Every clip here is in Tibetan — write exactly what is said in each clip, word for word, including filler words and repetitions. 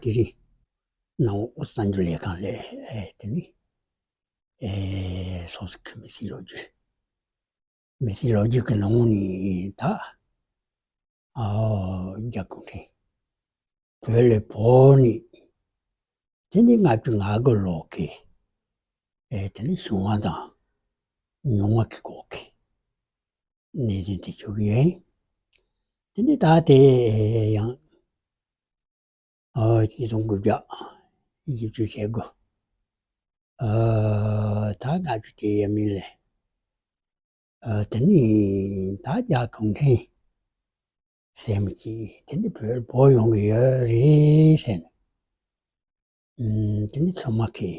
དེ་རིང་ནང་དབུས་གསར་འགྱུར་ལས་ཁང་ལས་ཨེ་དེ་ནི་ཨེ་སོ་སོ་གི་མི་ཚེའི་ལོ་རྒྱུས། མི་ཚེའི་ལོ་རྒྱུས་ཀྱི་ནང་ནས་ད་ཨ་རྒྱ་གུང་ཁྲན་བོད་ལ་བོར་ནས་དེ་ནི་ལྔ་བཅུ་ང་དགུ་ལོ་གི་ཨེ་དེ་ནི་བྱུང་བ་དང་མྱོང་བ་གི་སྐོར་གྱི་གནས་ཚུལ་དེ་ཞུ་གི་ཡིན། དེ་ནི་ད་དེ་ཡང་ཨ་ཆིག་སྟོང་དགུ་བརྒྱ་བཞི་བཅུ་ཞེ་དགུ། ཨ་ད་ལྔ་བཅུ་དེ་ཡས་མས་ལས། ཨ་དེ་ནི་ད་རྒྱ་གུང་ཁྲན་ཟེར་མི་གཅིག་དེ་ནི་བོད་བོད་ཡོང་གི་ཡོད་རེད་ཟེར་ནས། ཨུམ་དེ་ནི་ཚང་མ་གིས་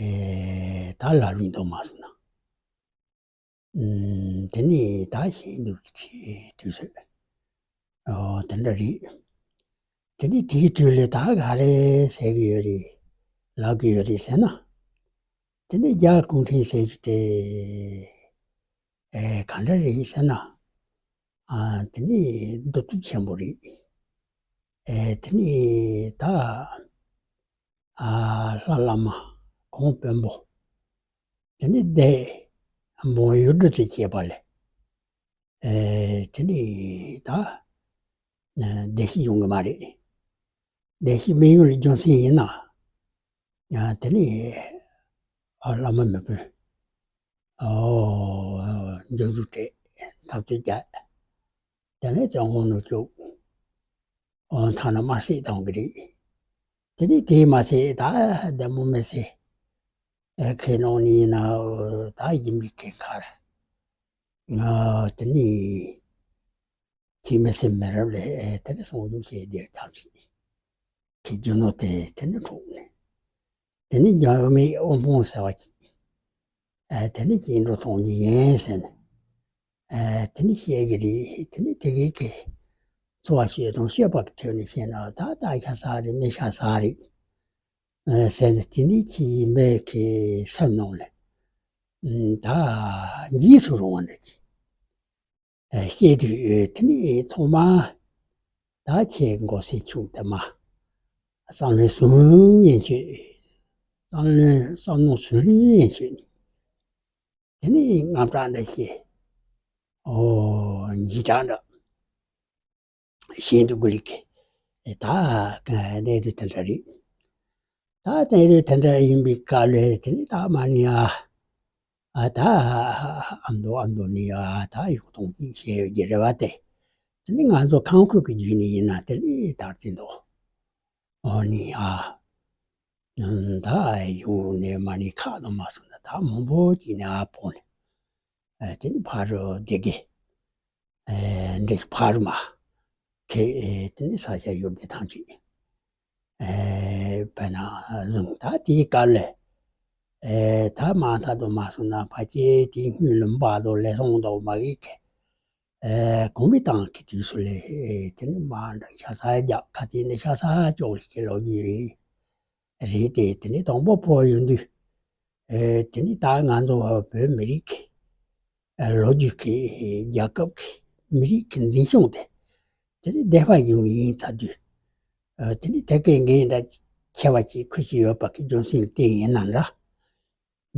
ཨེ་ད་ལབ་རིན་གཏོང་མ་སོང་ན། ཨུམ་དེ་ནི་ད་ཤེས་འདུག་དེ་དུས་ཚོད། ཨོ་དེ་འདྲ་རེད། དེ་ནི་དེའི་དུས་ལ་ད་ག་རེ་ཟེར་གི་ཡོད་རེད། ལབ་གི་ཡོད་རེད་ཟེར་ན། དེ་ནི་རྒྱ་གུང་ཁྲན་ཟེར་རྒྱུ་དེ་ཨེ་ག་འདྲ་རེད་ཟེར་ན། ཨ་དེ་ནི་གདུག་རྩུབ་ཆེན་པོ་རེད། ཨེ་དེ་ནི་ད་ཨ་ལྷ་བླ་མ་གོང་དཔོན་པོ། དེ་ནི་སྡེ་འབངས་ཡུལ་གྲུ་དང་བཅས་པ་ལ་ཨེ་དེ་ནི་ད་ཨ་བདེ་སྐྱིད་ཡོང་གི་མ་རེད། བདེ་སྐྱིད་མི་ཡོང་བའི་རྒྱུ་མཚན་ཡིན་ན། ཡང་དེ་ནི་ཨ་བླ་མ་མི་དཔོན། ཨོ་འཇུ་འཇུ་སྤྲད། འཐབ་རྩོད་རྒྱག་དེ་ནས་བཙན་དབང་ནང་བཅུག་ཨོ་མཐའ་ན་དམར་བསད་བཏང་གི་རེད། དེ་ནས་དེས་མ་ཚད་ད་བདེ་མོ་མི་ཚེ་ཨེ་ཁའི་ནང་ནས་ཡིན་ན་ཨོ་ད་ཡིན་པའི་ཁེ་ཁར། ང་དེ་ནས་ཁྱིམ་མི་སེམས་མི་རབས་ལས་ཨེ་དེ་ནས་སྲུང་སྐྱོབ་བྱས་བསྡད་ཐབས་ཤིག་གི་རྒྱུ་ནོར་དེ་དེ་ནས་འཕྲོག་ནས། དེ་ནས་འཇར་མའི་དབུལ་ཕོངས་ཟེར་བ་ཅིག་ཨ་དེ་ནས་སྐྱིན་འགྲོ་གཏོང་གི་ཡིན་ཟེར་ནས། ཨ་དེ་ནས་བཤད་གི་རེད། དེ་ནས་དེ་གའི་གི་འཚོ་བ་སྐྱེལ་སྟངས་སྐྱོབ་པ་གི་ཐོག་ནས་བཤད་ན་ད་ད་ཤ་ཚ་རེད། མི་ཤ་ཚ་རེད། ཨ་ཟེར་ནས་དེ་ནས་ཁྱིམ་མི་གི་སེམས་ནང་ལ་ཨ་ད་འཇིགས་སུ་རུང་བ་འདྲ་ཅིག་ཨ་བཤད་དུས་དེ་ནི་ཚང་མ་ད་ཁྱེད་མགོ་སེར་ཆུང་དེ་མ་བསམ་བློའི་ཟུང་ཡན་ཆོད། བསམ་བློའི་བསམ་མནོ་ཟུང་ལུས་ཡན་ཆོད་ནི། དེ་ནི་དངངས་སྐྲག་འདྲ་ཞིག་ཨོ་འཇིགས་སྐྲག་འདྲ་ཞིག་འདུག་གི་རེད། ད་གནས་དུས་དེ་འདྲ་རེད། ད་གནས་དུས་དེ་འདྲ་ཡིན་པའི་སྐབས་ལ་དེ་ནི་ད་མ་ནི་ཨ། ཨ་ད་ཨ་མདོ་ཨ་མདོ་ནི་ཨ་ད་ཡུག་ཐོང་ཅིག་བྱས་ཡོད་ཀྱི་རེད་བ་སྟེ། དེ་ནི་ང་ཚོ་ཁམས་ཁུལ་གྱི་བརྒྱུད་ནས་ཡིན་ན་དེ་ནི་དར་རྩེ་མདོ་ཨོ་ནི་ཨ། ད་ཡུག་ནས་མ་ནི་ཁག་ཏུ་མ་སོང་ན་ད་མང་པོ་ཅིག་ནས་ཨ་ཕོ་ནི། ཨ་དེ་ནི་ཕ་རོ་སྡེ་དགེ། ཨེ་འདྲེ་ཕ་རུ་མ། ཁེ་ཨེ་དེ་ནི་ས་ཆ་ཡུལ་དེ་ཐང་ཆུ། ཨེ་བས་ན་བཟུང་ད་དེའི་སྐབས་ལ། ཨེ་ད་མ་ཐག་ཏུ་མ་སོང་ན་ཕ་སྐྱེ་དེའི་སྔོན་ལ་འབའ་དོ་ལས་སོང་དོ་མ་གི་ཁེ། ཨེ་གོང་མའི་ཏང་གི་དུས་སུ་ལས་ཨེ་དེ་ནི་མ་འདྲ་ཤ་ཚ་རྒྱག་ཁ་དེ་ནི་ཤ་ཚ་ཅོག་ལི་ཁེ་ལོ་རྒྱུས་རེད། རེད་དེ་དེ་ནི་དང་པོ་ཕོ་ཡོང་དུས། ཨེ་དེ་ནི་ད་ང་ཚོ་བོད་མི་རིགས་ཀྱི་ཨེ་ལོ་རྒྱུས་ཀྱི་རྒྱལ་ཁབ་ཀྱི་མི་རིགས་ཀྱི་འཛིན་སྐྱོང་དེ་དེ་ནི་འདས་པ་ཡོང་ཡིན་ཚར་དུས། ཨེ་དེ་ནི་དེ་གའི་འགན་འདྲ་ཆེ་བ་ཅིག་འཁུར་གྱི་ཡོད་པ་གི་རྒྱུ་མཚན་དེ་ཡིན་ན་འདྲ།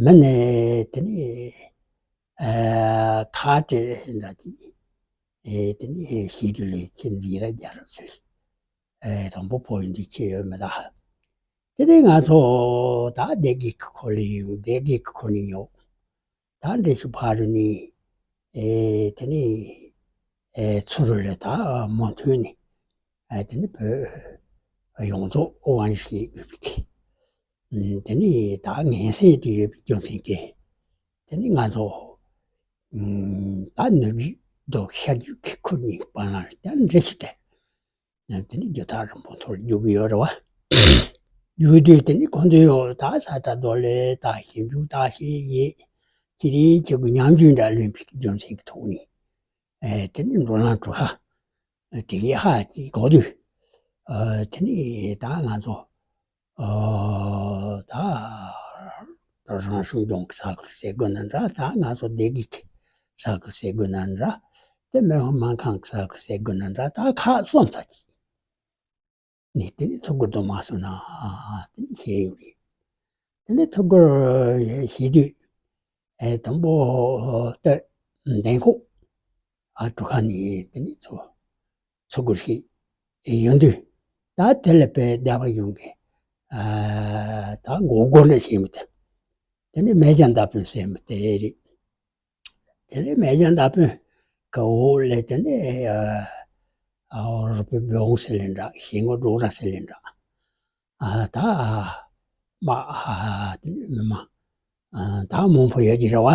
མི་ནི་དེ་ནི་ཨེ་ཁ་བྲལ་འདྲ་ཅིག་ཨེ་དེ་ནི་ཤེས་རིག་ལས་ཁྱེད་འཛིན་ར་རྒྱལ་རབས་ཟེར། ཨེ་དང་པོ་ཕོ་ཡོང་དུས་ཁྱེད་ཡོད་མི་ད། དེ་ནས་ང་ཚོ་ད་སྡེ་དགེ་གི་ཁོ་ལ་ཡོང་སྡེ་དགེ་གི་ཁོ་ནས་ཡོང་། ད་འདྲེ་ཤུ་ཕ་རུ་ནས་ཨེ་དེ་ནས་ཨེ་ཚུ་རུ་ལ་ད་མོ་མཐུན་ནས་ཨེ་དེ་ནས་བོད་ཡོངས་རྫོགས་དབང་ཞིག་ཡོད་པའི་དེ་ནས་ད་ངན་སེམས་དེ་ཡོད་པའི་རྒྱུ་མཚན་གྱིས་དེ་ནས་ང་ཚོ་ད་ནུབ་རྒྱུད་དང་ཤར་རྒྱུད་ཀྱི་ཁུལ་གཉིས་བར་ལ་ད་འདྲེ་ཤུ་དེ། དེ་ནི་རྒྱུ་ཐག་རིང་པོ་ཐོག་ལ་རྒྱུག་གི་ཡོད་རེད་བ། རྒྱུག་དུས་དེ་ནི་ཁོང་ཚོས་ཡོད་ད་ས་ཁྲ་རྡོ་ལས་ད་ཞིབ་འཇུག་ད་ཤེས་ཡེ་ཅི་རིགས་ཅི་དགོས་ཉམས་རྒྱུན་འདྲ་ལོན་པའི་རྒྱུ་མཚན་གྱི་ཐོག་ནས་ཨེ་དེ་ནི་འགྲོ་ལམ་གྲུ་ཧ་དེ་གའི་ཧ་ཅིག་གོ་དུས་ཨེ་དེ་ནི་ད་ང་ཚོ་ཨོ་ད་རང་སྲུང་ལྗོངས་ཀྱི་ས་ཁུལ་ཟེར་དགོས་ན་འདྲ། ད་ང་ཚོ་སྡེ་དགེ་གི་ས་ཁུལ་ཟེར་དགོས་ན་འདྲ། དེ་མི་དབང་སྨན་ཁང་གི་ས་ཁུལ་ཟེར་དགོས་ན་འདྲ། ད་ཁག་གསུམ་ཙམ་ཅིག་ནས་དེ་ནས་ཚུར་སྒུར་དུ་མ་སོང་ན་དེ་ནས་བཤད་ཡོད་རེད། དེ་ནས་ཚུར་སྒུར་བྱེད་དུས་ཨེ་དང་པོ་ལྟོས་འདན་ཁོག་ཨ་གྲུ་ཁ་ནས་དེ་ནས་ཚུར་ཚུར་སྒུར་ཞིག་ཡོང་དུས། ད་དེ་ལ་དཔེ་སྡེ་པ་གཞུང་གི་ཨ་ད་མགོ་སྒུར་འདྲ་བྱེད་མི་ཐུབ། དེ་ནས་མེ་བྱང་མདའ་དཔོན་ཟེར་མི་དེ་རེད། དེ་ནས་མེ་བྱང་མདའ་དཔོན་གི་འོག་ལས་དེ་ནས་ཨ་ཨ་རུ་པའི་བོན་ཟེར་ལེ་འདྲ། ཞལ་ངོ་སྒྲོ་ར་ཟེར་ལེ་འདྲ། ཨ་ད་མ་ཨ་དེ་ནས་མི་མ་ཨ་ད་མང་པོ་ཡོད་ཀྱི་རེད་བ།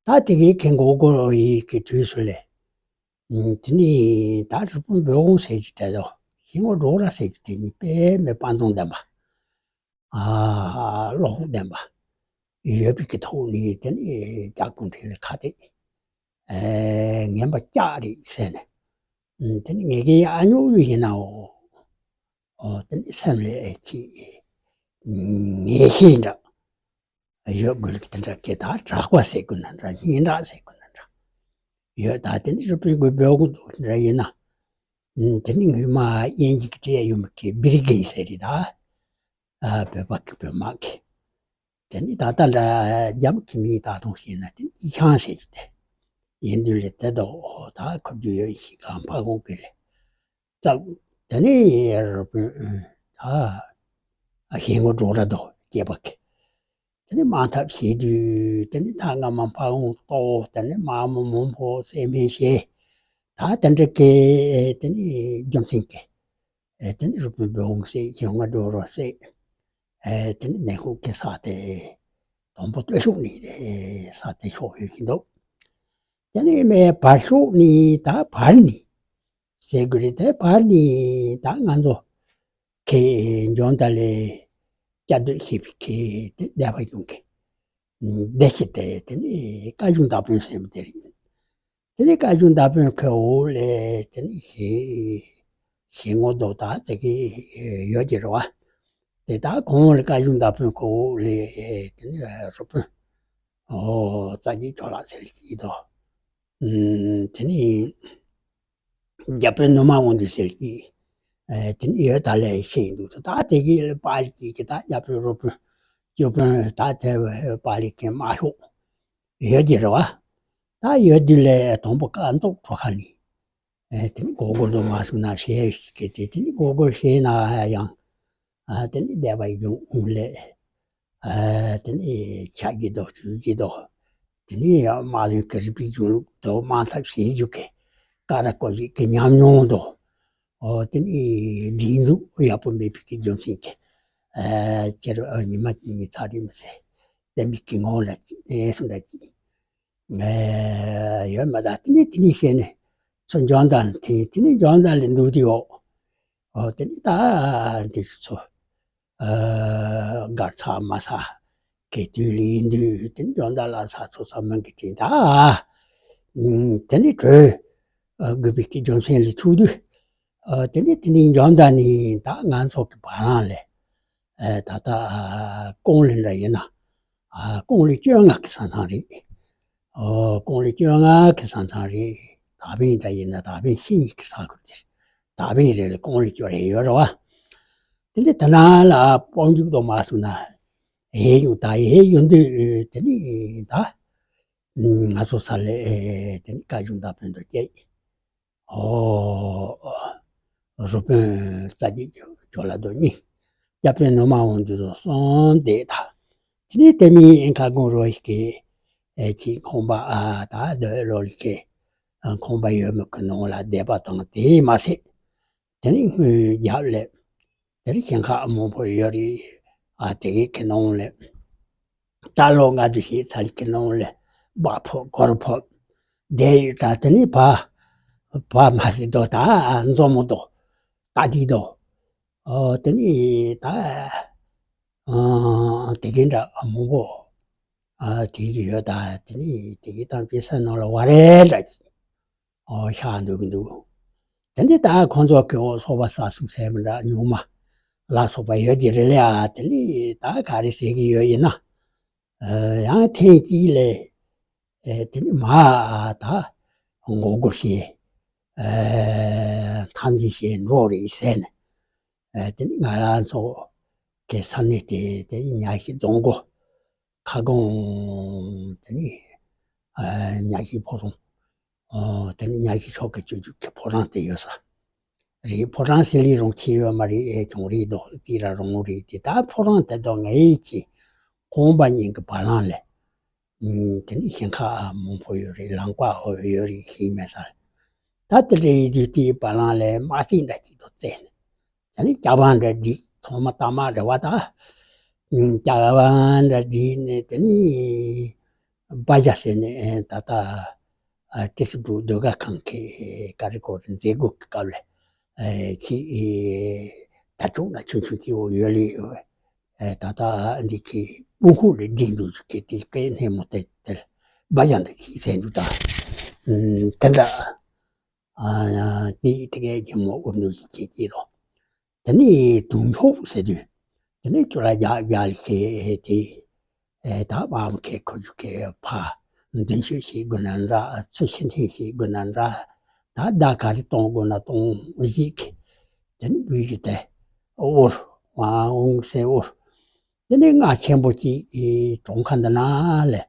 ད་དེ་གའི་ཁེ་མགོ་སྒུར་ཡི་གི་དུས་སུ་ལས། ཨ་དེ་ནས་ད་རུ་པའི་བོན་ཟེར་གྱི་དེ་དང་ཞལ་ངོ་སྒྲོ་ར་ཟེར་གྱི་དེ་གཉིས་དཔེ་མི་དཔའ་མཛངས་ལྡན་པ། ཨ་བློ་ཁོག་ལྡན་པ་ཡོད་པའི་གི་ཐོག་ནས་དེ་ནས་རྒྱ་སྐུ་ཕྲེང་ལ་ཁ་གཏད། ཨེ་ངན་པ་སྐྱག་རེད་ཟེར་ནས། ཨ་དེ་ནས་ངེད་ཀྱི་ཨ་ཉོག་ཡུལ་ཡིན་ནའོ། ཨོ་དེ་ནས་སེམས་ལ་ཨེ་ཅིག་ངེས་ཤེས་འདྲ་ཡོད་དགོས་ལུགས་དེ་འདྲ་གི་ད་གྲགས་པ་ཟེར་དགོས་ན་འདྲ། སྙན་གྲགས་ཟེར་དགོས་ན་འདྲ་ཡོད། ད་དེ་ནས་རུ་པའི་གི་བོན་འདྲ་ཡིན་ན། ཨ་དེ་ནས་སྔོན་མ་དབྱིན་ཇི་གི་བྲིས་ཡོད་མི་གི་བིར་གིན་ཟེར་རེད་ད། ཨ་བོད་པ་གི་བོད་དམག་གི། དེ་ནས་ད་ལྟ་འདྲ་རྒྱ་མི་གི་མིང་ད་དུང་བཤད་ན་དེ་ནས་ཅི་ཆང་ཟེར་གྱི་དེ་ཡིན་དུས་ལས་དེ་དོ་ད་ཁོ་རྒྱུ་ཡོད་ཤི་གང་ཕ་གོང་གི་ལས་ཙག་དེ་ནས་རུ་པའི་ད་ཞལ་ངོ་སྒྲོ་ར་དོ་སྐྱེས་པ་གི། དེ་ནས་དམག་འཐབ་བྱེད་དུས་དེ་ནས་ད་སྔ་མ་ཕ་གོང་ལྟོ་དེ་ནས་དམག་མི་མང་པོ་བསད་རྨས་བྱས། ད་དེ་འདྲ་གི་དེ་ནས་རྒྱུ་མཚན་གི་ཨེ་དེ་ནས་རུ་པའི་བོན་ཟེར། ཞལ་ངོ་སྒྲོ་ར་ཟེར། ཨེ་དེ་ནས་འདན་ཁོག་གི་ས་དེ་དང་པོ་སྟོད་ཕྱོགས་ནས་ས་དེ་ཤོར་ཡོད་ཀྱི་འདུག་དེ་ནས་མེ་བར་ཕྱོགས་ནས་ད་བར་ནས་ཟེར་དགོས་རེད། དེ་བར་ནས་ད་ང་ཚོ་ཁེ་འཇོན་ད་ལས་བཅའ་སྡོད་བྱེད་པའི་ཁེ་དེ་སྡེ་པ་གཞུང་གི་སྡེ་ཆེ་དེ་དེ་ནས་བཀའ་གཞུང་མདའ་དཔོན་ཟེར་མི་དེ་རེད། དེ་ནས་བཀའ་གཞུང་མདའ་དཔོན་ཁོའི་འོག་ལས་དེ་ནས་ཞལ་ཞལ་ངོ་རྡོ་དང་དེ་གའི་ཡོད་ཀྱི་རེད་བ། དེ་དག་གོང་ལ་བཀའ་གཞུང་མདའ་དཔོན་ཁོའི་འོག་ལས་དེ་ནས་རུ་དཔོན་ཨོ་རྩ་རྒྱུད་ཇོ་ལགས་ཟེར་གྱི་དོ། ཨམ་དེ་ནས་རྒྱ་དཔོན་ནུ་མ་དབང་འདུས་ཟེར་གྱི། ཨེ་དེ་ནས་ཡོད་ད་ལས་ཤེས་འདུག་ད་དེ་གའི་པཱ་ལི་གི་ད་རྒྱ་དཔོན་རུ་དཔོན་ཇོ་དཔོན་ད་དེ་པཱ་ལི་གི་དམག་ཤོག་ཡོད་ཀྱི་རེད་བ། ད་ཡོད་དུས་ལས་དང་པོ་ཀ་མདོ་གྲོ་ཁ་ནས་ཨེ་དེ་ནས་མགོ་སྒུར་དུ་མ་སོང་ན་ཞེས་ཞིག་གིས་དེ་དེ་ནས་མགོ་སྒུར་བྱས་ན་ཡང་ཨ་དེ་ནས་སྡེ་པ་ཡོང་ལས་ཨ་དེ་ནས་ཆ་གི་དོ་ཆུ་གི་དོ། དེ་ནས་དམག་ལོན་གྱི་རིག་པའི་གཞུང་ལུགས་དོ་དམག་འཐབ་བྱེད་རྒྱུ་གི་ཀ་ར་ཀོ་ཞིག་གི་ཉམས་མྱོང་དོ། ཨོ་དེ་ནས་སྒྲིག་འཛུགས་ཡག་པོ་མེད་པའི་གི་རྒྱུ་མཚན་གྱིས་ཨ་ཁྱེད་རང་ཨ་ཉི་མ་གཅིག་གཉིས་ཚར་རེད་མི་ཚེ་དེ་མི་གི་ངོ་ལ་ཨེ་སུ་འདྲ་གྱིས། ཨེ་ཡོད་མ་ད་དེ་ནས་དེ་ནས་བཤད་ནས་ཚོ་འཇོན་དང་དེ་དེ་ནས་འཇོན་དང་ལས་འདུག་དེ་ཡོད། ཨོ་དེ་ནས་ད་འདི་ཚོ་ཨ་གར་ཚ་མ་ཚ་གི་དུས་ལ་ཡིན་དུས་དེ་ནས་འཇོན་དང་ལ་ཚ་ཚོ་ཚ་མང་གི་དྲིན་ད་ཨ་དེ་ནས་གྲོས་ཨ་དགོས་པའི་གི་རྒྱུ་མཚན་ལ་ཐུག་དུས། ཨ་དེ་ནས་དེ་ནས་འཇོན་དང་ནི་ད་ང་ཚོ་གི་བར་ལང་ལས་ཨ་ད་ལྟ་ཨ་ཀོང་ལི་འདྲ་ཡིན་ན་ཨ་ཀོང་ལི་བཅོ་ལྔ་གི་ས་མཚམས་རེད། ཨོ་ཀོང་ལི་བཅོ་ལྔ་གི་ས་མཚམས་རེད། དག་པན་འདྲ་ཡིན་ན་དག་པན་ཤིང་གི་ས་ཁུལ་དེར་དག་པན་རེ་ལ་ཀོང་ལི་བཅོ་རེ་ཡོད་རེད་བ། དེ་ནས་དེ་ན་ལ་དཔལ་འབྱོར་དུ་མ་སོང་ན་ཡེ་ཡོང་ད་ཡེ་ཡོང་དུས་དེ་ནས་ད་ང་ཚོ་ས་ལས་དེ་ནས་བཀའ་གཞུང་མདའ་དཔོན་དུ་སྐྱེས། ཨོ། རུ་དཔོན་རྩ་རྒྱུད་ཇོ་ལ་རྡོ་གཉིས། རྒྱ་དཔོན་ནུ་མ་དབང་འདུས་དང་གསུམ་བསྡད་ད། དེ་ནས་དེ་མིན་ཨེ་ཁ་དགོང་རོ་ཡི་གེ་ཨེ་ཁྱི་ཁོང་པ་ཨ་ད་རྡོ་ལོ་ལི་ཁེ་ཁོང་པ་ཡོད་མི་གི་ནང་ལ་བསྡད་པ་དང་དེ་མ་ཟད། དེ་ནས་སྔོན་རྒྱབ་ལས་དེ་ནས་ཞིང་ཁ་མང་པོ་ཡོད་རེད། ཨ་དེ་གའི་ཁེ་ནང་ལས་ད་ལོ་ང་ཚོ་ཞིག་ཚ་ལི་ཁེ་ནང་ལས་སྦག་ཕོ་སྒོར་ཕོ་བསྡད་ཡོད་ད། དེ་ནས་བ་བ་མ་སྲིད་དོ་ད་མཛོ་མོ་དོ་ད་དི་དོ། ཨོ་དེ་ནས་ད་ཨ་དེ་གའི་འདྲ་མང་པོ་ཨ་དེ་གི་ཡོད་ད། དེ་ནས་དེ་གའི་ཐམས་ཅད་ས་ནང་ལ་བ་རེ་འདྲ་གི་ཨོ་ཤ་འདུག་གི་འདུག་དེ་ནས་ད་ཁོང་ཚོ་གི་འོ་སོ་པ་ས་སུ་སེ་མི་འདྲ་ཉུང་མ་ལ་སོགས་པ་ཡོད་ཀྱི་རེད་ལེ། ཨ་དེ་ནས་ད་ག་རེ་ཟེར་གི་ཡོད་ཡིན་ན་ཨ་ཡང་ཐེངས་གཅིག་ལས་ཨེ་དེ་ནས་མ་ད་མགོ་སྒུར་བྱས་ཨེ་འཐབ་འཛིང་བྱས་འགྲོ་རེད་ཟེར་ནས། ཨ་དེ་ནི་ང་རང་ཚོ་གི་ས་གནས་དེ་དེ་ནི་ཉག་གཤིབ་རྫོང་སྒོ་ཁ་སྐོང་དེ་ནི་ཨ་ཉག་གཤིབ་ཕོ་བྲང་ཨོ་དེ་ནི་ཉག་གཤིབ་ཕྱོགས་ཀྱི་སྤྱོད་འཇུག་གི་ཕོ་བྲང་དེ་ཡོད་ས་རེད། ཕོ་བྲང་ཟེར་ལས་རུང་ཆེ་ཡོད་མ་རེད། ཨེ་ཆུང་རེད། རྡོ་རྩིག་ར་རུང་རེད། དེ་ད་ཕོ་བྲང་དེ་དང་ངའི་ཀྱི་ཁང་པ་གཉིས་ཀྱི་བར་ལམ་ལས། ཨུམ། དེ་ནི་ཞིང་ཁ་མང་པོ་ཡོད་རེད། ལམ་ཀ་ཡོད་རེད། ཤིང་མེད་ས། ད་དེ་འདྲ་ཡིན་དུས་དེའི་བར་ལམ་ལ་དམར་རྩིག་འདྲ་ཅིག་ཏུ་བརྩེགས་ནས། དེ་ནི་སྐྱ་བ་འདྲ་བསྒྲིགས། ཚང་མ་ཐ་མག་རེད་པ་ད། ཨུམ། སྐྱ་བ་འདྲ་བསྒྲིགས་ནས་དེ་ནི་སྦ་བཞག་ཟེར་ནས་ད་ལྟ་ཨ་ཏི་སེ་འབྲུག་ཟློས་གར་ཁང་གི་ཀ་རི་ཀོ་རི་མཛད་སྒོ་གི་སྐབས་ལ་ཨ་ཅིག་ཨེ་དར་ལྕོག་འདྲ་ཆུང་ཆུང་ཅིག་འོག་ཡོད་ལེ། ཨེ་ད་ལྟ་འདི་གི་དཔུང་ཁུག་ལས་བསྒྲིགས་འདུག་གི་དེ་སྐད་སྣེ་མོ་དེ་དེར་སྦ་བཞག་འདྲ་ཅིག་ཟེར་འདུག་ད། ཨུམ། དེ་འདྲ་ཨ་དེ་དེ་གའི་རྒྱལ་མོ་དབུ་འདུག་ཅིག་ཅིག་རོ། དེ་ནས་དུང་ཕྱུར་ཟེར་དུས་དེ་ནས་ཅོ་ལགས་རྒྱག་རྒྱག་ལས་བྱས་དེ། ཨེ་ད་དམག་མཁས་ཁོ་རྒྱུག་མཁས་ཕ་མདུན་ཤོད་ཞིག་དགོས་ན་འདྲ། ཚུར་ཕྱི་འཐེན་ཞིག་དགོས་ན་འདྲ། ད་བརྡ་ག་རེ་གཏོང་དགོས་ན་གཏོང་ཞིག་དེ་ནི་འབུལ་རྒྱུ་དེ་འུར་ཝང་ཝུང་ཟེར་འུར། དེ་ནི་རྔ་ཆེན་པོ་ཅིག་གྲོང་ཁ་འདི་ན་ལས་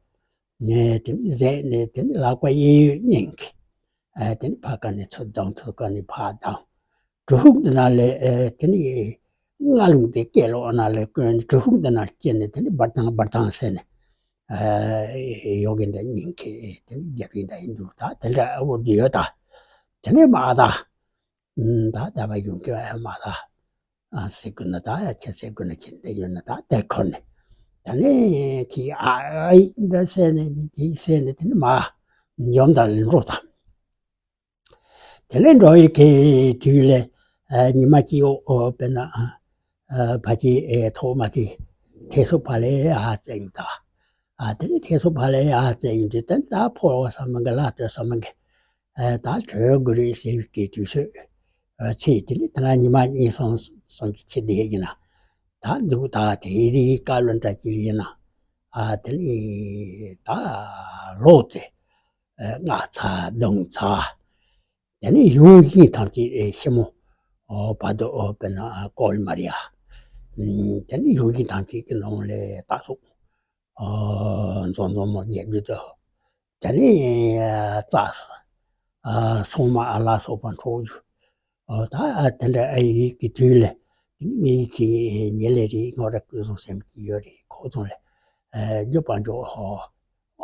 ནས་དེ་ནི་བཟས་ནས་དེ་ནི་ལག་པ་གཡས་གཡོན་གཉིས་ཀྱིས་ཨེ་དེ་ནི་ཕར་ཁ་ནས་ཚུར་བརྡུངས། ཚུར་ཁ་ནས་ཕར་བརྡུངས། གྲུ་ཧུག་འདི་ན་ལས་ཨེ་དེ་ནི་རྔ་ལུང་དེ་སྐེ་ལོག་ན་ལས་བསྐོན། གྲུ་ཧུག་འདི་ན་སྐྱེས་ནས་དེ་ནི་འབར་ཐང་འབར་ཐང་ཟེར་ནས་ཨེ་ཡོ་གི་འདྲ་སྙིང་ཁའི་དེ་ནི་རྒྱབ་རི་འདྲ་ཡིན་འདུག་ད་དེ་འདྲ་འུར་དུ་ཡོད་ད། དེ་ནི་མ་ད་ད་ད་བ་ཡོང་གི་ཨེ་མ་ད་ཨ་ཟེར་དགོས་ན་ད་ཡ་ཁྱེད་ཟེར་དགོས་ན་ཁྱེད་འདྲ་ཡོད་ན་ད་དེ་ཁོ་ནས་ད་ནི་ཁྱེད་ཨ་ཨི་འདྲ་ཟེར་ནས་ཁྱེད་ཟེར་ནས་དེ་ནི་མ་འཇོམས་དང་ལེན་འགྲོ་ད། དེ་ལས་འགྲོ་བའི་གི་དུས་ལས་ཨ་ཉི་མ་གཅིག་འོ་དཔེར་ན་ཨ་ཕ་གི་ཨེ་ཐོག་མ་དེ་ཐེ་སོ་ཕ་ལས་ཨ་བཙལ་ཡོང་ད། ཨ་དེ་ནས་ཐེ་སོ་ཕ་ལས་ཨ་བཙལ་ཡོང་དུས་དེ་ད་ཕོ་བ་ས་མ་གི་ལ་སྟོད་ས་མ་གི་ཨ་ད་བྲོས་དགོས་རེད་ཟེར་བའི་གི་དུས་ཚོད་ཨ་ཚེ་དེ་ནས་དེ་ན་ཉི་མ་གཉིས་སོང་སོང་གི་ཚེ་དེ་ཡིན་ན་ད་འདུག་ད་དེ་རིགས་བཀའ་བློན་འདྲ་གཅིག་ཡིན་ན་ཨ་དེ་ནས་ད་ལོག་སྟེ། ཨ་རྔ་ཚ་རྡུང་ཚ། དེ་ནས་ཡང་ཞིང་ཐམས་ཅད་ཨེ་ཞིབ་མོ་ཨོ་བར་དོ་ཨོ་དཔེར་ན་ཨ་ཀོལ་མ་རེད་ཨ། ཨུམ། དེ་ནས་ཡང་ཞིང་ཐམས་ཅད་ཀྱི་ནང་ལས་ལྟ་སོགས་ཨོ་མཛོ་མཛོ་མོ་རྒྱས་རྒྱུ་དོ། དེ་ནས་ཨ་རྩྭ་ཨ་སོང་མ་ཨ་ལ་སོགས་པ་འཕྲོག་རྒྱུ། ཨོ་ད་ཨ་དེ་འདྲ་ཨ་ཡིག་གི་དུས་ལས་དེ་ནས་ངའི་ཀྱི་ཉེ་ལས་རེད། ངོ་ར་ཀུན་བཟང་སེམས་ཀྱི་ཡོད་རེད། ཁོ་ཚོ་ལ་ཨ་རྒྱུ་པ་འཇོག་ཧོ།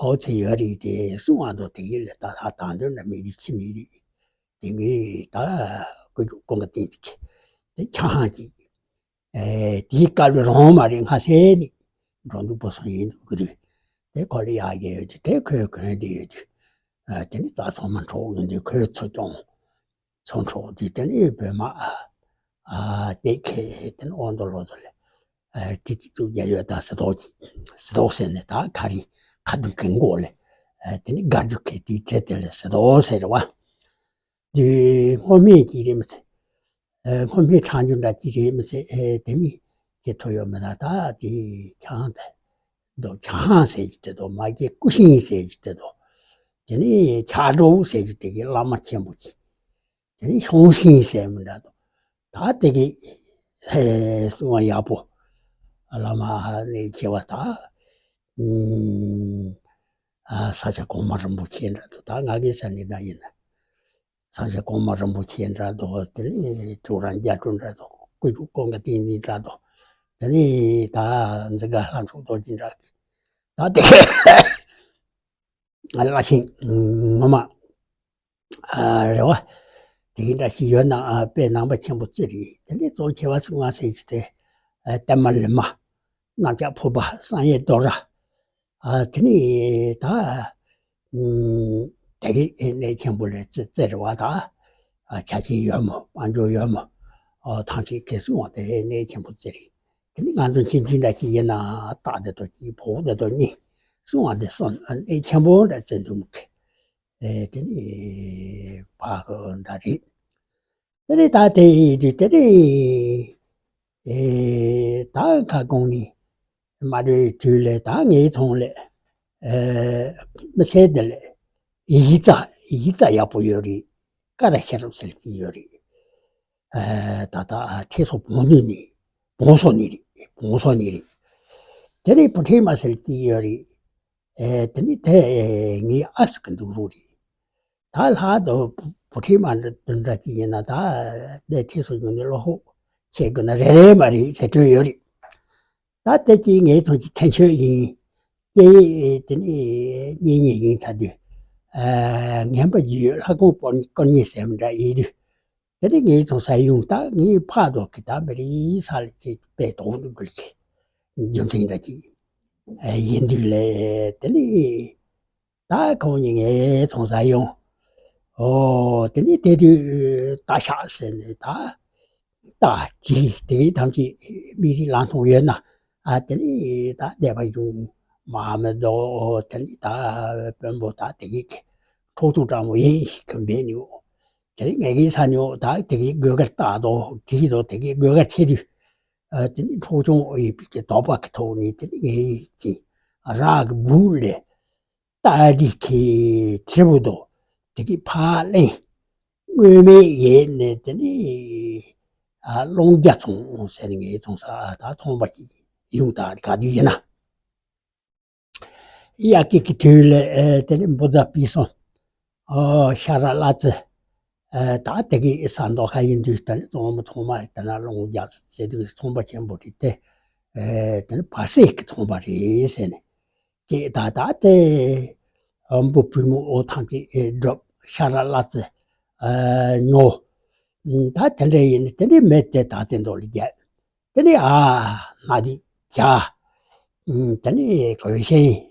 ཨོ་ཚེ་ཡོད་རེད་དེ་གསུང་བ་དང་དེ་གི་ལས་ད་ལྷ་དང་དོན་འདྲ་མི་རིགས་ཁྱི་མི་རིགས་དེ་གི་ད་ཀུ་ཅུ་ཀོང་ག་བསྟན་ཅིག་དེ་ཆ་ཧང་ཅིག་ཨེ་དེའི་སྐབས་ལ་རང་མ་རེད། ང་སེ་ནི་འགྲོ་འདུག་པོ་སོང་ཡིན་འདུག་གི་དུས་དེ་ཁོ་ལ་ཡག་གི་ཡོད་དུས་དེ་ཁོས་གོན་དེ་ཡོད་དུས་ཨ་དེ་ནི་རྩྭ་ཚང་མ་འཕྲོག་ཡོང་དུས་ཁོས་ཚོ་སྐྱོང་། ཚོ་འཕྲོག་དུས་དེ་ནི་བོད་མ་ཨ་དེ་ཁེ་དེ་ནི་དབང་དུ་ལོ་དུ་ལ་ཨ་དེ་དེ་ཚུགས་རྒྱ་ཡོད་ད་སི་ཏོག་ཅིག་སི་ཏོག་ཟེར་ནས་ད་ག་རི་ཁ་དུང་གི་མགོ་ལ་ཨ་དེ་ནི་དགར་རྒྱུ་ཁེ་དེའི་གྲས་དེ་ལ་སི་ཏོག་ཟེར་བ། དེ་སྔོ་སྨན་གྱི་རེད་མི་ཚེ། ཨ་སྔོ་སྨན་ཁྲག་རྒྱུ་འདྲ་ཅིག་རེད་མི་ཚེ། ཨེ་དེ་མི་ཁྱེད་ཐོ་ཡོད་མི་ན་ད་དེ་ཆང་དེ་དོ་ཆང་ཟེར་རྒྱུ་དེ་དོ་མ་གི་ཀུ་ཤིང་ཟེར་རྒྱུ་དེ་དོ། དེ་ནི་ཆག་གྲོག་ཟེར་རྒྱུ་དེ་གི་བླ་མ་ཆེན་པོ་ཅིག་དེ་ནི་ཤོང་ཤིང་ཟེར་མི་འདྲ་དོ། ད་དེ་གི་ཧེ་གསུང་བ་ཡག་པོ་བླ་མ་ནས་ཁྱེད་བ་ད་ཨ་ས་སྐྱ་གོང་མ་རིན་པོ་ཆེ་འདྲ་དོ། ད་ང་གི་ས་ནི་འདྲ་ཡིན་ན། ས་སྐྱ་གོང་མ་རིན་པོ་ཆེ་འདྲ་དོ། དེ་ནས་ཁྱོད་རང་རྒྱ་གྲོ་འདྲ་དོ། ཀུ་ཅུ་ཀོང་ག་བསྟན་འཛིན་འདྲ་དོ། དེ་ནས་ད་འཛི་ག་ལྷ་མཆོག་རྡོ་རྗེ་འདྲ། ད་དེ་བླ་ཆེན་ངོ་མ་ཨ་རེ་བ་དེ་གི་འདྲ་ཞིག་ཡོད་ན་ཨ་དཔེ་ནང་པ་ཆེན་པོ་རྩི་རེད། དེ་ནས་གཙོ་ཆེ་བ་ཚུགས་ང་ཟེར་གྱི་དེ་ཨ་ཏེ་མ་ལི་མ། གནམ་ལྕགས་ཕུར་པ། བསམ་ཡས་རྡོ་ར། ཨ་དེ་ནི་ད་ཨུམ་དེ་གི་གནས་ཆེན་པོ་ལས་རྩེ་རྩེ་རེ་བ་ད་ཨ་ཆ་ཆེན་ཡོད་མོ། དཔལ་འབྱོར་ཡོད་མོ། ཨ་ཐང་ཆེན་གེ་སྲུང་བ་དེ་གནས་ཆེན་པོ་རྩེ་རེད། དེ་ནི་ང་ཚོ་ཁྱིམ་རྒྱུད་འདྲ་ཅིག་ཡིན་ན་སྟག་དེ་དོ་གཅིག་ཕོ་དེ་དོ་གཉིས་སྲུང་བ་དེ་གསུམ་ཨ་གནས་ཆེན་པོ་འདྲ་རྩེ་འདུག་མོ་གི། ཨེ་དེ་ནི་ཕ་གི་འདྲ་རེད། དེ་ནས་ད་དེ་ཡིན་དུས་དེ་ནས་ཨེ་ད་ཁ་སྐོང་ནི་མ་གྲོས་དུས་ལས་ད་ངའི་ཚོང་ལས་ཨེ་མི་ཚེ་འདི་ལས་ཡིག་ཚགས་ཡིག་ཚགས་ཡག་པོ་ཡོད་རེད། ཀ་ར་ཤེས་རབ་ཟེར་གྱི་ཡོད་རེད། ད་ལྟ་ཁྲི་སོགས་བོང་ནུ་ནི་བོང་སོགས་ནི་རེད། བོང་སོགས་ནི་རེད། དེ་ནས་བུ་ཁྲིད་མ་ཟེར་གྱི་ཡོད་རེད། དེ་ནས་དེ་ངའི་ཨ་ཟུག་གི་འདུག་རུ་རེད། ད་ལྷག་ཏུ་བུ་ཁྲིད་མ་འདྲ་ཅིག་ཡིན་ན་ད་དེ་ཁྲི་སོགས་ཡོང་ནས་བློ་ཕོག་བྱེད་དགོས་ན་རེ་རེ་མ་རེད་ཟེར་གྱི་ཡོད་རེད། ད་ལྟ་ཅིག་ངའི་ཚོང་གི་ཐན་ཆོད་ཡིན། སྐྱེ་ཡི་དེ་ནི་གཉེན་ཉེ་ཡིན་ཚར་དུས། ངན་པ་རྒྱུ་ཡོད་ལྷ་ཁང་སྐོར་སྐོར་ཉེ་ཟེར་མི་འདྲ་ཡིན་དུས། དེ་ནི་ངའི་ཚོང་ས་ཡོང་ད་ངའི་ཕ་དོག་གི་ད་མི་རིགས་ས་ལ་ཅིག་པའི་དོག་འདུག་དགོས་ཀྱི་རྒྱུ་མཚན་འདྲ་ཅིག་ཡིན་དུས་ལས་དེ་ནི། ད་ཁོང་གཉིས་ངའི་ཚོང་ས་ཡོང་། ཨོ་དེ་ནས་དེ་དུས་ད་ཤག་ཟེར་ནས་ད་ད་གི་དེ་གི་ཐམས་ཅད་མི་རིགས་ལ་མཐོང་ཡོད་ན། ཨ་དེ་ནས་ད་བསྡད་པ་ཡོང་མ་མི་འདུག་དེ་ནས་ད་དཔོན་པོ་ད་དེ་གི་འཕྲོག་བཅོམ་དྲང་མོ་ཡིན་ཤི་ཁི་འབད་ནི་འོ། དེ་ནས་ངས་གི་ས་ནི་འོ་ད་དེ་གི་དགོས་གར་ལྟ་དོ་གི་དོ་དེ་གི་དགོས་གར་ཆེ་དུས། ཨ་དེ་ནས་འཕྲོག་བཅོམ་ཡིན་པའི་གི་དོགས་པ་གི་ཐོག་ནས་དེ་ནས་ངས་ཀྱི་རག་གི་བུ་ལས། རྟ་རི་ཁའི་དྲིལ་བུ་དོ། དེ་གི་ཕར་གླེང་། དངོས་མེད་ཡེ་ནས་དེ་ནི་ཨ་ཀློང་རྒྱ་ཚོང་ཟེར་ནས་ངའི་ཚོང་ས་ད་ཚོང་པ་གི་ཡོང་དང་ག་དུས་ཡིན་ན། དབྱར་ཁའི་གི་དུས་ལ་ཨ་དེ་ནི་འབུ་ཛ་པི་སོང་། ཨ་ཤ་ར་གླ་རྩི། ཨ་ད་དེ་གི་ས་མདོ་ཁ་ཡིན་དུས་ད་ནི་ཚོང་མི་ཚོང་མ་ད་ན་ཀློང་རྒྱ་ཟེར་དུས་ཚོང་པ་ཆེན་པོ་རེད་དེ། ཨ་དེ་ནི་བར་སེ་གི་ཚོང་པ་རེད་ཟེར་ནས། ཀྱེ་ད་ད་དེ། ཨ་འབུ་བུ་མོ་ཨོ་ཐམས་ཅད་ཨེ་སྒྲུབ་ཤ་ར་གླ་རྩི། ཨ་ཉོ། ད་དེ་འདྲ་ཡིན་ནི་དེ་འདྲའི་མེད་དེ་ད་དེ་མདོ་ལ་རྒྱབ། དེ་ནི་ཨ་སྣ་དུས་བྱ། དེ་ནི་གོས་ཤིང་།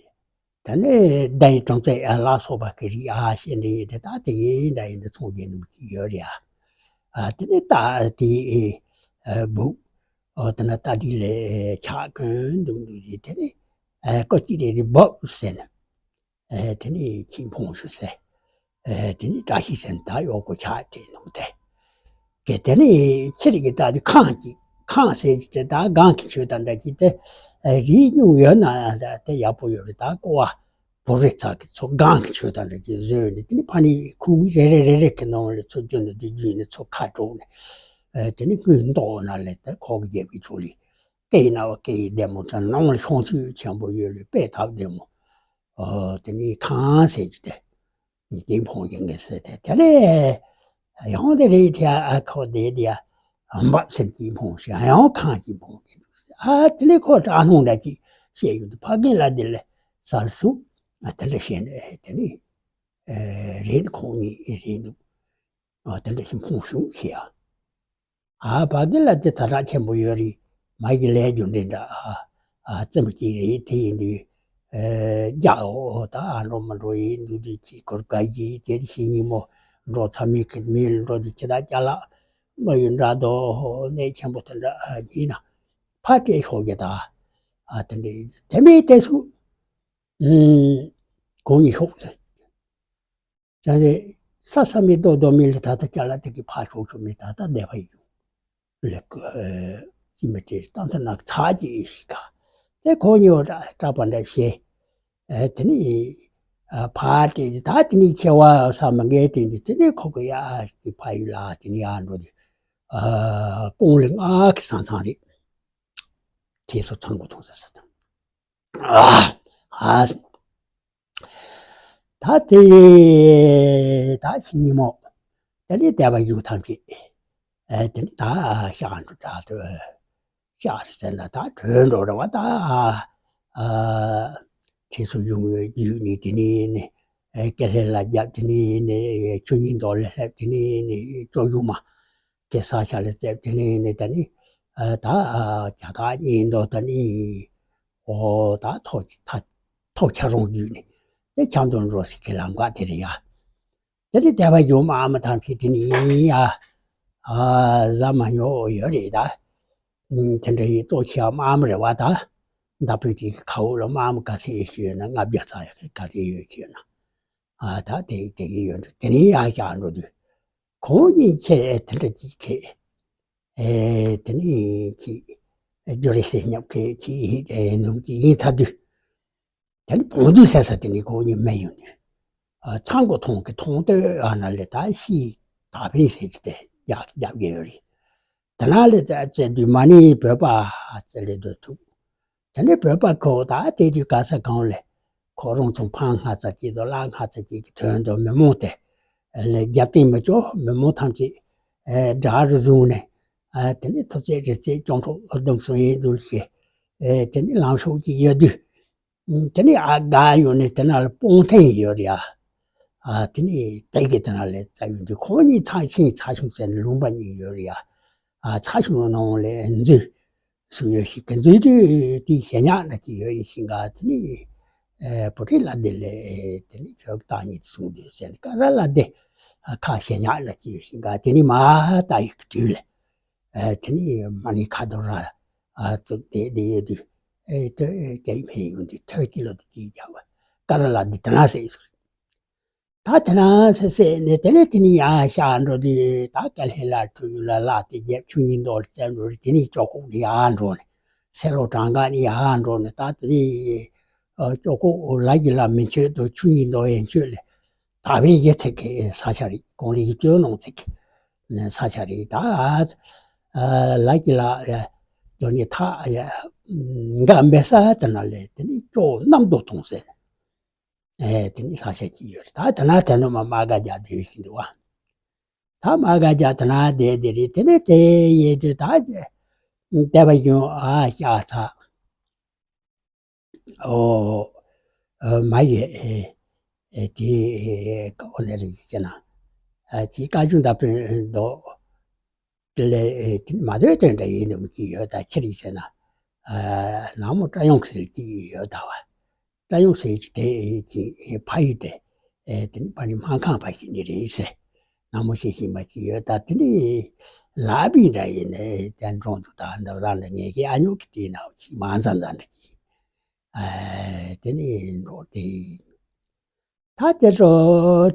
དེ་ནི་ཟླ་ཡི་གྲོང་ཚད་ཨ་ལ་སོགས་པ་གི་རིགས་ཨ་ཤེས་འདྲ་ཡིན་དེ་ད་དེ་ཡིན་འདྲ་ཡིན་དེ་ཚོང་རྒྱག་ནི་མི་གི་ཡོད་རེད་ཨ། ཨ་དེ་ནི་ད་དེ་ཨེ་འབུ། ཨོ་དེ་ན་རྟ་དྲེལ་ལས་ཆག་གོན་འདུག་འདུག་རེད་དེ་ནི། ཨེ་ཀོ་ཅི་རེ་རེ་བབ་ཟེར་ན། ཨེ་དེ་ནི་ཁྱིམ་ཕུང་ཞུ་ཟེར། ཨེ་དེ་ནི་བཀྲ་ཤིས་ཟེར་ན་ད་གཡོག་པོ་ཆག་དྲེལ་འདུག་དེ། གལ་ཏེ་ནི་ཁྱེད་རིག་གི་རྟ་དེ་ཁང་གཅིག་ཁང་ཟེར་གྱི་དེ་ད་སྒང་གི་ཆོས་དང་འདྲ་གྱི་དེ། ཨེ་རིག་སྙུང་ཡོད་ན་དེ་ཡག་པོ་ཡོད་རེད་ད་ཀོ་བ། བོ་རེ་ཚ་གི་ཚོ་སྒང་གི་ཆོས་དང་འདྲ་གྱི་བཟོས་ནས་དེ་ནི་ཕ་ནི་ཁུང་མི་རེ་རེ་རེ་རེ་གི་ནང་ལ་ཚོ་བཅོས་ནས་དེ་བརྒྱུད་ནས་ཚོ་ཁ་དྲོག་ནས། ཨེ་དེ་ནི་སྔོན་མདོག་ན་ལས་དེ་ཁོག་གི་རྒྱལ་པོའི་ཆོས་ལས། སྐེ་ཡི་ན་བ་སྐེ་ཡི་ལྡེ་མོ་དང་ནང་ལ་ཤོང་ཚུལ་ཆེན་པོ་ཡོད་ལས་དཔེ་ཐབས་ལྡེ་མོ། ཨོ་དེ་ནི་ཁང་ཟེར་གྱི་དེ། ནི་སྐྱིད་ཕོང་གི་ངེས་ཟེར་དེ་དེ་ནས་ཡང་དེ་རེད་དེ་ཨ་ཁོ་དེ་དེ་ཨ་འབབ་ཟེར་སྐྱིད་ཕོང་ཞེས་ཡང་ཁང་སྐྱིད་ཕོང་གི་འདུག་ཟེར་ཨ་དེ་ནི་ཁོ་དྲག་སྣང་འདྲ་ཅིག་བཤད་ཡོང་དུས་ཕ་རྒན་ལ་དེ་ལས་ཟར་སུ་ཨ་དེ་འདྲ་བཤད་ནས་དེ་ནི་ཨེ་རེད་ཁོང་གཉིས་རེད་འདུག་ཨ་དེ་འདྲ་ཞིག་ཕོང་བྱུང་ཞེས་ཨ། ཨ་བ་གི་ལ་དེ་ཐ་རག་ཆེན་པོ་ཡོད་རེད། མ་གི་ལས་རྒྱུ་འདྲེ་འདྲ་ཨ་ཨ་རྩེ་མོ་གཅིག་རེད་དེ་ཡིན་དུས། ཨེ་རྒྱག་འོ་ད་ཨ་འགྲོ་མ་འགྲོ་ཡིན་འདུག་དུས་ཅིག་གོར་ག་ཡིས་དེར་ཤི་ཉིན་མོ་འགྲོ་ཚ་མི་གི་མི་ལ་འགྲོ་དུས་ཁྱེད་ད་ཅ་ལག་མ་ཡོད་འདྲ་དོ་གནས་ཆེན་པོ་དེ་འདྲ་ཨ་ཡིན་ན་ཕ་སྤྲད་ཤོག་གི་ད་ཨ་དེ་འདྲ་ཡིན་དེ་མི་དེ་སུ་ཨུམ་གོང་ཉིད་ཤོག་ཟེར། ཅང་རེ། ས་ས་མི་རྡོ་རྡོ་མི་ལ་ད་ལྟ་ཅ་ལག་དེ་གི་ཕ་ཤོག་ཤོག་མི་ད་ལྟ་བསྡད་པ་ཡིན། ལེ་ཀོ་ཅི་མི་དྲིར་ཏང་ཐ་ནག་ཚ་ཅི་ཡི་ཤི་ཀ་དེ་ཁོ་ཉིད་བ་སྐྲག་པ་འདྲ་ཤེས། ཨེ་དེ་ནི་ཨ་ཕ་དེ་ད་དེ་ནི་ཆེ་བ་ས་མ་འགལ་དེ་འདི་དེ་ནི་ཁོ་གི་ཡ་གི་ཕ་ཡུལ་ལ་དེ་ནི་ཡ་འགྲོ་དེ་ཨ་ཀོང་ལི་ང་གི་ས་མཚང་རེད། དེ་སོ་ཚང་གོ་ཐོང་ས་ས་དང་། ཨ་ཨ། ད་དེ་ད་ཕྱི་ཉིན་མོ། དེ་ནས་བསྡད་པ་ཡུག་ཐམས་ཅད། ཨ་དེ་ནས་ད་ཤག་འགྲོ་དྲག་ཏུ། ཤག་ཟེར་ན་ད་བྲོས་འགྲོ་རེད་བ་ད། ཨ་ཁྱེད་ཚོ་ཡོང་བའི་རྒྱུད་ནས་དེ་ནས་ནི། ཨ་སྐེ་ལྷེ་ལ་རྒྱབ་དེ་ནས་ནི། ཆུ་ཉིན་མདོག་ལ་སླེབས་དེ་ནས་ནི་ཅོ་ཡུག་མ། གེ་སར་ཤ་ལ་རྩེབ་དེ་ནས་ནི་ད་ནི། ཨ་ད་ཨ་རྒྱ་གར་གཉིས་མདོ་ད་ནི། ཨོ་ད་ཐོ་ཐ་ཐོ་ཁྱ་རོང་བརྒྱུད་ནི། དེ་ཁྱམས་དུ་འགྲོ་སྲིད་ཀྱི་ལམ་ཁ་དེ་རེད་ཡ། དེ་ནི་སྡེ་པ་ཡུམ་ཨ་མ་ཐམས་ཅད་དེ་ནི་ཡིན་ཡ། ཨ་ཟ་མ་ཉོ་ཡོད་རེད་ད། ཨུམ་དེ་འདྲ་ཡི་གཙོ་ཆེ་བ་དམག་མི་རེད་བ་ད། མདའ་དཔོན་དེ་གི་ཁ་འོག་ལ་དམག་མི་ག་ཚད་ཡོད་ཤེས་ཡོད་ན་ལྔ་བརྒྱ་ཙམ་ཡོད་ག་རེ་ཡོད་ཤེས་ཡོད་ན། ཨ་ད་དེ་དེ་གི་ཡོད་འགྲོ་དེ་ནི་ཡ་བཞག་འགྲོ་དུས། ཁོང་གཉིས་ཁྱེད་དེ་འདྲ་ཅིག་ཁྱེད། ཨེ་དེ་ནི་ཁྱེད། རྒྱུ་རེ་སེ་སྙབ་ཁྱེད་ཁྱེད་ཨེ་ནུམ་ཅིག་ཡིན་ཚར་དུས། དེ་ནི་བོང་བདུད་ཟེར་ས་དེ་ནི་ཁོང་གཉིས་མེད་ཡོང་དུས། ཨ་ཚང་གོ་ཐོང་གི་ཐོང་ལྟོས་ཨ་ན་ལས་ད་ཤི་ད་ཕན་ཟེར་གྱི་དེ་རྒྱག་རྒྱག་གི་ཡོད་རེད། དེ་ན་ལས་བཙལ་བཙལ་དུས་མ་ཎི་བོད་པ་བཙལ་ལས་འདོད་ཐུབ། དེ་ནས་བོད་པ་ཁོ་ད་དེ་དུས་ག་ས་གང་ལས་ཁོ་རང་ཚོ་འཕང་སྔ་ཙམ་སྐྱེས་དང་བླ་སྔ་ཙམ་སྐྱེས་ཀྱི་དོན་དུ་མི་མང་དེ་ལས་རྒྱབ་རྟེན་མི་ལྕོགས་མི་མང་ཐམས་ཅད་དགྲ་རུ་བཟུང་ནས། དེ་ནས་ཐུགས་སྲས་རི་རྩེ་སྐྱོང་གྲོགས་ཨུ་དུམ་སུ་ཡིན་འདུལ་ཞེས། དེ་ནས་ལམ་ཤོག་ཅིག་ཡོད་དུས། དེ་ནས་ཨ་དགའ་ཡོང་ནས་དེ་ན་ལ་སྤོང་ཐེངས་ཡོད་རེད་ཡ། དེ་ནས་དེ་གི་དེ་ན་ལས་རྩ་ཡོང་དུས་ཁོང་གཉིས་ཚ་ཤིང་ཚ་ཤིང་ཟེར་ནས་ལུང་པ་གཉིས་ཡོད་རེད་ཡ། ཚ་ཤིང་ནང་ལས་འཛུལ། སུ་ཡོད་ཤིག་གི་འཛུལ་དུས་དེའི་ཞེ་ཉག་འདྲ་ཅིག་ཡོད་ཡིན་ཤིང་ག་དེ་ནི། བུ་ཁྲིད་ལ་དེ་ལས་དེ་ནི་ཁྱོད་བདག་ཉིད་གསུང་དུས་ཟེར་ནས་ཀ་ར་ལ་དེ་ཁ་ཞེ་ཉག་འདྲ་ཅིག་ཡོད་ཤིང་ག་དེ་ནི་མ་ལྟ་ཡི་གི་དུས་ལས། དེ་ནི་མ་ཎི་ཁ་དོག་ར་བཙུགས་ཏེ་དེ་ཡོད་དུས་དེ་སྐད་འཕེན་ཡོང་དུས་ཐོད་ཀྱི་ལོ་དེ་ཅིག་རྒྱག་པ་ཀ་ར་ལ་དེ་དེ་ན་ཟེར་ཡོད། ད་དེ་ན་སེ་སེ་ནས་དེ་ནས་དེ་ནས་ཡང་ཤར་འགྲོ་དུས་ད་ཀ་ལྷེ་ལ་ཐུ་ཡུ་ལ་ལ་དེ་རྒྱབ་ཆུ་གཉིས་མདོ་ལ་བཙན་འགྲོ་རེད། དེ་ནས་ཅོག་ཁོག་ནས་ཡར་འགྲོ་ནས་སེ་ལོ་གྲངས་ཀ་ནས་ཡར་འགྲོ་ནས་ད་དེ་ནས་ཅོག་ཁོག་ལ་གི་ལ་མི་ཆོད་དུ་ཆུ་གཉིས་མདོ་ཡན་ཆོད་ལས་ད་བན་ཡེ་ཚེ་གི་ས་ཆ་རེད། གོང་ལས་ཡི་ཅོ་ནང་ཚེ་གི་ས་ཆ་རེད། ད་ལ་གི་ལ་ཡ་ཇོ་ནི་ཐ་ཡ་འགའ་མེ་ས་དེ་ན་ལས་དེ་ནས་ཅོག་གནམ་རྡོ་ཐོང་ཟེར་ནས། ཨེ་དེ་ནི་ས་ཆ་གཅིག་ཡོད་རེད། ད་དེ་ན་དེ་ནོ་མ་མ་ག་རྒྱ་དེ་ཡོད་ཤིང་འདུག་བ། ད་མ་ག་རྒྱ་དེ་ན་དེ་དེ་རེད། དེ་ནས་དེ་ཡེ་དུ་ད་དེ་བ་ཡོང་ཨ་ཤ་ཚ་ཨོ་མ་ཡེ་ཨེ་དེ་ཨོ་ལེ་རེད་ཅེ་ན་ཨ་ཅི་བཀའ་བཞིན་ད་པོ་འདོག་དེ་ལས་དེ་མ་དོན་དོན་འདྲ་ཡིན་ནམ་གྱི་ཡོད། ད་ཁྱེད་རིག་ཟེར་ན་ནག་མོ་བཀྲ་ཡང་ཟེར་གྱི་ཡོད་ད་བ། བཀྲ་ཡང་ཟེར་གྱི་དེ་གྱི་ཕ་ཡུལ་དེ་དེ་ནི་པ་ནི་སྨར་ཁམས་པ་ཞིག་ནི་རེད་ཟེར། ནག་མོ་ཞིག་ཤིང་མ་གྱི་ཡོད། ད་དེ་ནི་ལ་བི་འདྲ་ཡིན་ནས་དེ་འགྲོ་འདུག་ད་འདབ་ར་འདྲ་ངེད་ཀྱི་ཨ་ཉོག་གི་དེ་ན་ཞིག་མ་འཛམ་འཛམ་འདྲ་གྱི་དེ་ནི་འགྲོ་དེ། ད་དེ་འགྲོ་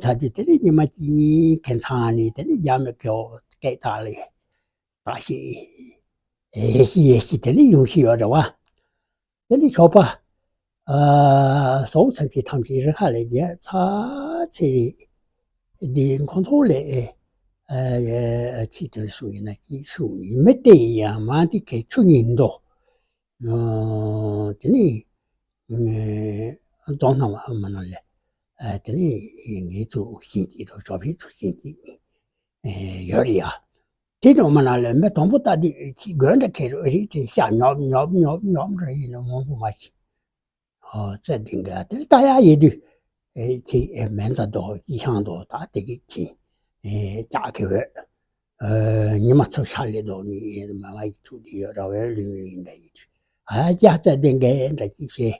ཚར་དུས་དེ་ནས་ཉི་མ་གཅིག་གཉིས་ཁྱིམ་ཚང་ནས་དེ་ནས་རྒྱ་མི་ཁྱོད་སྐད་བཏགས་ལས་བཏགས་ཤིག་ཡེ་ཤི་ཡེ་ཤི་དེ་ནས་ཡོང་ཤི་ཡོད་རེད་བ། དེ་ནས་ཞོགས་པ་ཟོག་ཚབ་ཀྱི་ཐམས་ཅད་རི་ཁ་ལས་རྒྱལ་ཚ་ཚེ་རིང་འདི་ཁོང་ཚོ་ལས་ཁྱི་དོན་སུ་ཡིན་ན་ཅི་སུ་ཡིན་མི་དེ་ཡང་མ་འདི་ཁའི་ཆུ་གཉིས་འདོ། དེ་ནས་རྫོང་སྣང་བ་མ་ནང་ལས་དེ་ནས་ངེད་ཚོ་ཞིང་སྐྱིད་དང་ཞོ་ཕིག་ཚོ་ཞིང་སྐྱིད་ཡོད་རེད་ཡ། དེ་དང་མ་ནང་ལས་མི་དང་པོ་ལྟ་དུས་ཁྱི་དགོན་འདྲ་ཁེ་རོ་རིགས་དེ་ཤ་ཉོབ་ཉོབ་ཉོབ་ཉོབ་རེ་ཡིན་ནོ་མང་པོ་མ་ཤི། ཨོ་ཙེ་དེ་འགའ་དེ་ལྟ་ཡ་ཡེ་དུས་ཁྱི་མེ་མདའ་དང་སྐྱི་ཤང་དང་ད་དེ་གི་ཁྱི་ལྕགས་ཁེ་བོད། ཉི་མ་ཚོ་ཤར་ལེ་དོ་ནི་ཡེ་མ་མ་ཡི་ཐུག་དེ་ཡོད་ར་བའི་ལུས་ལུས་འདྲ་ཡི་དུས་ཨ་ཅག་ཙེ་དེ་འགའ་འདྲ་ཅི་ཤེས།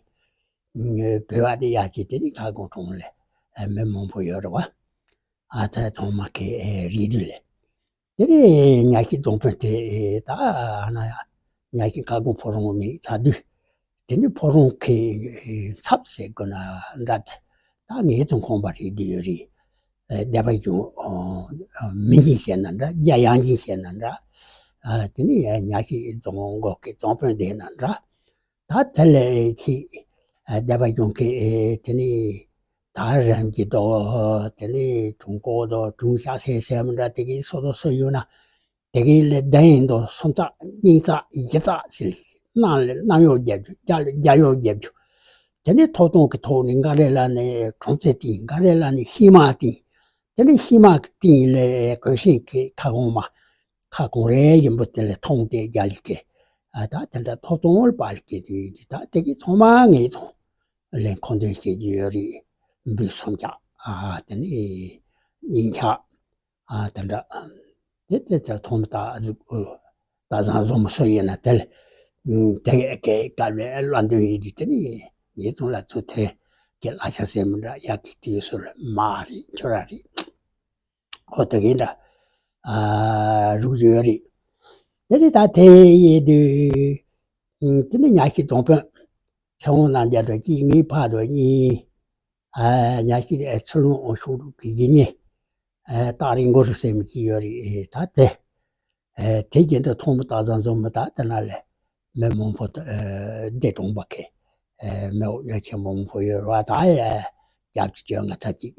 བོད་བ་དེ་ཡ་ཅི་དེ་ནི་ཁ་སྐོང་གྲོང་ལས་མི་མང་པོ་ཡོད་ར་བ། ཨ་ཙེ་ཚང་མ་ཁེ་རི་དུ་ལས། དེ་ནས་ཉ་ཤི་རྫོང་དཔོན་དེ་ད་ཨ་ན་ཡ་ཉ་ཤི་ཁ་སྐོང་ཕོ་རོང་མི་ཚ་དུས། དེ་ནི་ཕོ་རོང་གི་ཚབ་ཟེར་དགོས་ན་འདྲ། ད་ངའི་ཚོ་ཁོང་པ་རེད་འདི་ཡོད་རེད། སྡེ་པ་གཞུང་མི་འགྱིང་བཤད་ན་འདྲ་རྒྱ་ཡང་འགྱིང་བཤད་ན་འདྲ། དེ་ནི་ཉ་ཤི་རྫོང་འགོ་གི་རྫོང་དཔོན་དེ་ན་འདྲ། ད་དེ་ལས་ཁྱི་སྡེ་པ་གཞུང་གི་དེ་ནི་ད་རང་གི་དོ་དེ་ནི་དྲུང་ཀོ་དོ་དྲུང་ཤ་ཚའི་སེམས་འདྲ་དེ་གི་སོ་དོ་སོ་ཡོད་ན། དེ་གའི་ལས་བདེན་ཡིན་དོ་སུམ་ཚགས་གཉིས་ཚགས་བཞི་ཚགས་ཟེར། གནམ་ལས་གནམ་གཡོག་རྒྱབ་རྒྱུ་རྒྱ་ལས་རྒྱ་གཡོག་རྒྱབ་རྒྱུ། དེ་ནས་ཐོབ་ཐང་གི་ཐོག་ནས་འགའ་རེ་ལ་ནི་གྲོང་ཚོའི་སྟེང་འགའ་རེ་ལ་ནི་ཤིང་མ་སྟེང་། དེ་ནས་ཤིང་མ་གི་སྟེང་ལས་གོས་ཤིང་གི་ཁ་གོང་མ་ཁ་གོང་རེ་ཡིན་པོ་དེ་ལས་ཐོང་དེ་རྒྱ་ལི་གི་ཨ་ད་དེ་འདྲ་ཐོབ་ཐང་ལ་པ་ལི་གི་དུས་ད་དེ་གི་ཚང་མ་ངས་ཚོང་ལས་མཁོ་འདོན་བྱེད་རྒྱུ་ཡོད་རེད། འབུ་སུམ་ཚགས་ཨ་དེ་ནས་ཡིན་ཆགས། ཨ་དེ་འདྲ། དེ་དེ་ཚོ་ཐོང་མི་ད་ཨ་ཟུག་ཨོ་ད་བཟང་བཟོ་མི་སོ་ཡིན་ན་དེ་ལ་དེ་གའི་དཀའ་ལས་ལ་འདོན་ཡིན་དུས་དེ་ནི་ངེད་ཚོ་ལ་ཚོ་དེ་གི་གླ་ཆ་ཟེར་མི་འདྲ་ཡག་གི་དུས་སུ་ལ་མ་རེད་ཁྱོད་ར་རེད། ཨོ་དེ་གའི་འདྲ་ཨ་རུག་ཡོད་རེད། དེ་ནི་ད་དེ་ཡིན་དུས་དེ་ནི་ཉ་ཤི་རྫོང་དཔོན་ཚེ་དབང་རྣམ་རྒྱལ་དང་གཅིག་ངའི་ཕ་དང་གཉིས། ཨ་ཉ་ཤི་ཨ་ཚུར་ལོང་ཨོ་ཤོག་དྲུག་གི་ཡིན་ཉེ། ཨ་སྟག་རི་མགོ་རུ་ཟེར་མི་གཅིག་ཡོད་རེད་ད་དེ། ཨ་དེ་རྒྱན་དུ་མཐོང་མི་སྟག་བཟང་བཟོ་མི་ད་དེ་ན་ལས་མི་མང་པོ་ཨ་འདས་གྲོངས་པ་ཁེ། ཨ་མི་འོག་ཡ་ཆེན་མང་པོ་ཡོད་ར་ད་ཡ་རྒྱབ་ཀྱི་བཅོ་ལྔ་ཚ་གཅིག་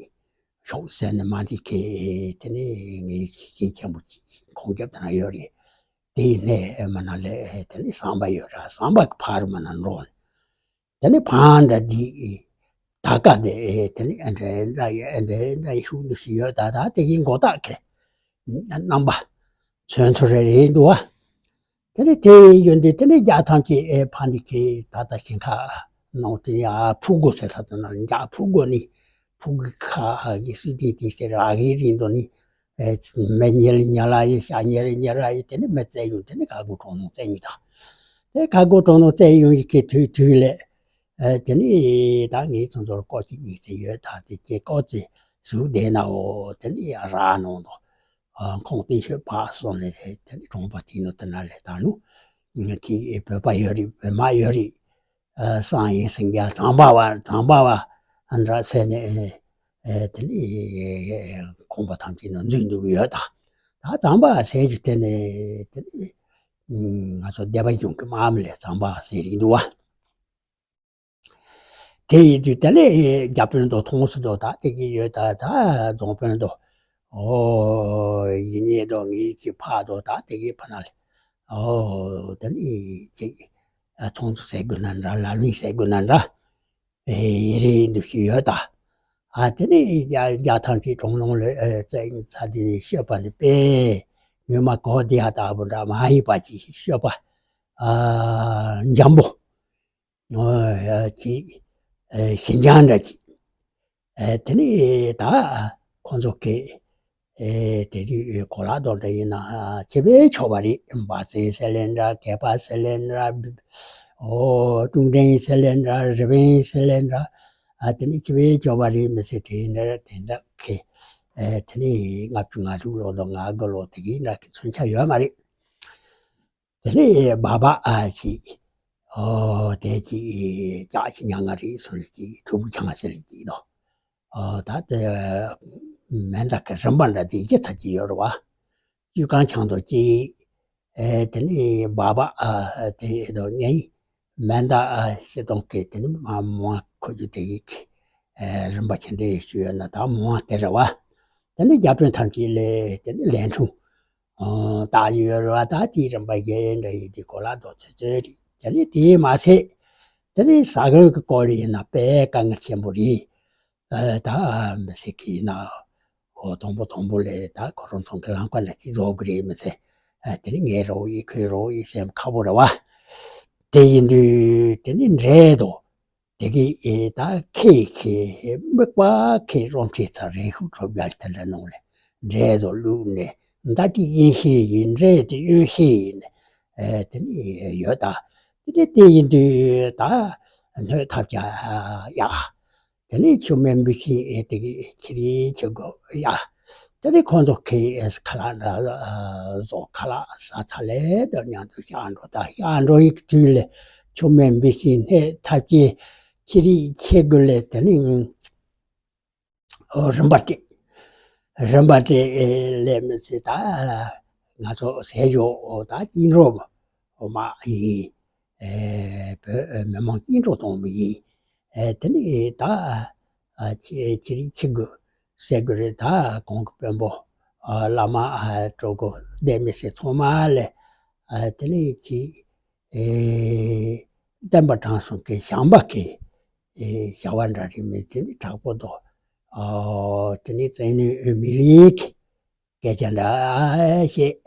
ཤོག་ཟེར་ནས་མ་འདི་ཁེ་དེ་ནས་ངའི་ཤིང་ཆེན་པོ་གཅིག་ཁོང་རྒྱབ་དེ་ན་ཡོད་རེད། དེའི་སྣེ་མ་ན་ལས་དེ་ནི་ཟམ་པ་ཡོད་ར། ཟམ་པ་གི་ཕར་མ་ན་འགྲོ། དེ་ནི་བང་འདྲ་འདི་ད་ག་དེ་དེ་ནི་ཨ་འདྲ་འདྲ་ཡི་ཨ་འདྲ་འདྲ་ཡི་ཤུགས་འདུ་ཞིག་ཡོད། ད་ད་དེ་གི་མགོ་ཐག་གི་རྣམ་པ་ཚོན་ཚོ་རེ་རེ་འདུག་བ། དེ་ནི་དེ་ཡོད་འདི་དེ་ནི་རྒྱ་ཐམས་ཅད་ཨེ་ཕ་འདི་ཁའི་ད་ལྟ་ཞིང་ཁ་ནང་དེ་ཡ་ཕུ་གུ་ཟེར་ས་དེ་ན་རྒྱ་ཕུ་གུ་ནི་ཕུ་གུ་ཁ་གི་སུ་དེ་དེ་ཟེར་ར་གི་རིང་དུ་ནི་ཨེ་མེ་ཉལ་ཉལ་ལ་ཡི་ཤ་ཉལ་ཉལ་ལ་ཡི་དེ་ནི་མི་བཙལ་ཡོང་། དེ་ནི་ག་གུ་གྲོང་ནང་བཙལ་ཡོང་ད། དེ་ག་གུ་གྲོང་ནང་བཙལ་ཡོང་ཡི་ཁའི་དུས་དུས་ལས་ཨེ་དེ་ནི་ད་ངའི་ཚོང་ཚོར་ཀོ་ཅི་གཉིས་ཚེ་ཡོད་ད། དེ་ཁྱེད་ཀོ་ཚེ་ཟུག་བསྡད་ན་འོ་དེ་ནི་ར་ནང་དུ། ཨ་ཁོང་དེ་ཤོད་པ་སོང་ལས་དེ་དེ་གྲོང་པ་དེ་ནུ་དེ་ན་ལས་ད་ནུ། ང་ཁྱི་བོད་པ་ཡོད་རེད། བོད་མ་ཡོད་རེད། ཨ་སང་ཡིན་སེང་རྒྱ་ཙམ་པ་བ་ཙམ་པ་བ་ཨ་འདྲ་ཟེར་ནས་ཨེ་དེ་ནི་ཁོང་པ་ཐམས་ཅད་ནང་འཛུལ་འདུག་ཡོད་ད། ད་ཙམ་པ་ཟེར་གྱི་དེ་ནི་དེ་ནི་ང་ཚོ་སྡེ་པ་གཞུང་གི་དམག་མི་ལས་ཙམ་པ་ཟེར་རེད་འདུག་བ། དེ་ཡིན་དུས་དེ་ལས་རྒྱ་དཔོན་དུ་མཐོང་སྲིད་དོ། ད་དེ་གི་ཡོད་ད། ད་རྫོང་དཔོན་དུ་ཨོ་ཡིན་ཉེ་དོ་ངེད་ཀྱི་ཕ་དོ། ད་དེ་གི་ཕ་ན་ལས་ཨོ་དེ་ནི་ཅིག་ཚོང་ཚོ་ཟེར་དགོས་ན་འདྲ། ལ་ལུང་ཟེར་དགོས་ན་འདྲ། ཡི་རེ་འདུ་ཞིག་ཡོད་ད། ཨ་དེ་ནི་རྒྱ་རྒྱ་ཐམས་ཅད་གྲོང་ནང་ལས་ཨེ་བཙལ་ཡིན་ས་དེ་ནི་ཤོད་པ་ནི་པས་ངོ་མ་གོ་བདེ་ཡ་ལྟ་བུ་འདྲ་མ་ཡིན་པ་ཅིག་ཤོད་པ་ཨ་འཇམ་པོ། ཨོ་ཡ་ཅིག་ཨེ་ཤིན་ཅང་འདྲ་ཅིག་ཨེ་དེ་ནི་ད་ཁོང་ཚོ་གི་ཨེ་དེ་དུས་གོ་ལག་དོག་འདྲ་ཡིན་ན་ཆེ་བའི་ཆོག་པ་རེད། འབའ་ཚན་ཟེར་ལེན་འདྲ། གད་པ་ཟེར་ལེན་འདྲ། ཨོ་ཀྲུང་ཀྲེང་ཟེར་ལེན་འདྲ། རི་བན་ཟེར་ལེན་འདྲ། ཨ་དེ་ནི་ཆེ་བའི་ཆོག་པ་རེད་མི་ཟེར། དེ་འདྲ་དེ་འདྲ་གི་ཨེ་དེ་ནི་ལྔ་བཅུ་ང་དྲུག་ལོ་དང་ང་དགུ་ལོ་དེ་གི་འདྲ་གི་མཚོན་ཆ་ཡོད་མ་རེད། དེ་ནས་སྦག་སྦག་ཨ་ཅིག་ཨོ་དེ་ཅིག་ལྕགས་ཀྱི་ཉ་ང་རིགས་སུ་ལ་ཅིག་ཕྲུ་གུ་ཆང་ཟེར་ལ་ཅིག་དོ། ཨོ་ད་དེ་མེ་མདའ་གི་རིམ་པ་འདྲ་དེ་བཞི་ཚར་གྱི་ཡོད་རེད་བ། བཅུ་གང་ཆང་དོ་ཅིག་ཨེ་དེ་ནས་སྦག་སྦག་ཨ་དེ་དོ་གཉིས། མེ་མདའ་ཨ་བཞི་སྟོང་གི་དེ་ནས་མ་མོ་ཁོ་རྒྱུ་དེ་ཡིག་ཨེ་རིམ་པ་ཆེ་འདྲ་ཞུ་ཡོད་ན་ད་མོ་དེ་རེད་བ། དེ་ནས་རྒྱ་དཔོན་ཐམས་ཅད་ལས་དེ་ནས་ལན་འཁྲུངས། ཨོ་ད་ཡོད་རེད་བ། ད་དེའི་རིམ་པ་གཞན་འདྲ་ཡིན་དེ་གོ་ལ་རྡོ་ཚོད་ཚོད་རེད། དེ་ནས་དེས་མ་ཚད་དེ་ནས་ས་གོས་ཀྱི་སྐོར་ལ་ཡིན་ན་དཔེ་དཀའ་ངལ་ཆེན་པོ་རེད། ཨ་ད་མི་ཟེར་གི་ཡིན་ན་ཨོ་དང་པོ་དང་པོ་ལས་ད་ཁོ་རང་ཚང་གི་ལམ་ཁ་འདྲ་ཅིག་བཟོ་དགོས་རེད་མི་ཚེ། ཨ་དེ་ནས་ངའི་རོགས་ཡིན་ཁོའི་རོགས་ཡིན་སེམས་ཁག་པོ་རེད་བ། དེ་ཡིན་དུས་དེ་ནས་འདྲེ་དང་། དེ་གི་ཨེ་ད་ཁེ་ཁེ་དམིགས་པ་ཁེ་རོང་ཁྲེ་ཚ་རེ་ཤུགས་ཁྲོ་རྒྱལ་དེ་འདྲ་ནང་ལས་འདྲེ་དང་བླུགས་ནས་མདའ་གི་ཡིན་ཤེས་ཡིན། འདྲེ་དེ་གཡོན་ཤེས་ཡིན། ཨེ་དེ་ནས་ཡོད་ད། དེ་ནས་དེ་ཡིན་དུས་ད་སྣོད་ཐབས་ཀྱ་ཡག་དེ་ནས་ཆུ་སྨན་འབུལ་ཤིང་ཨེ་དེ་གི་ཁྱི་རིལ་ཁྱི་གོ་ཡག་དེ་ནས་ཁོང་ཚོ་ཁེ་ཨེ་ཁ་ལག་འདྲ་བཟོ། ཁ་ལག་ཟ་ཚ་ལས་དང་མཉམ་དུ་ཤག་འགྲོ་ད། ཤག་འགྲོ་ཡི་དུས་ལས་ཆུ་སྨན་འབུལ་ཤིང་སྣོད་ཐབས་ཀྱི་ཁྱི་རིལ་ཁྱི་གོ་ལས་དེ་ནས་ཨོ་རིམ་པ་སྤྲད། རིམ་པ་སྤྲད་ལས་མི་ཚེ་ད་ང་ཚོ་ཟས་ཞོག་ཨོ་ད་སྐྱིད་འགྲོ་མ་ཡིན། ཨེ་བོད་མི་མང་སྐྱིད་འགྲོ་གཏོང་མི་ཡིན། ཨེ་དེ་ནས་ད་ཨ་ཁྱི་ཁྱི་རིལ་ཁྱི་གོ་ཟེར་གི་རེད། ད་གོང་གི་དཔོན་པོ་ཨ་བླ་མ་ཨ་གྲོ་གོ་སྡེ་མི་སེར་ཚང་མ་ལས་ཨ་དེ་ནས་ཁྱི་ཨེ་བསྟན་པ་དྲང་སྲོང་གི་བྱམས་པ་གི་ཨེ་བྱ་བ་འདྲ་རེད་མི་དེ་ནི་དྲག་པོ་དོ། ཨོ་དེ་ནི་བཙན་གནོན་མི་ལིག་སྐད་ཆ་འདྲ་བཤད།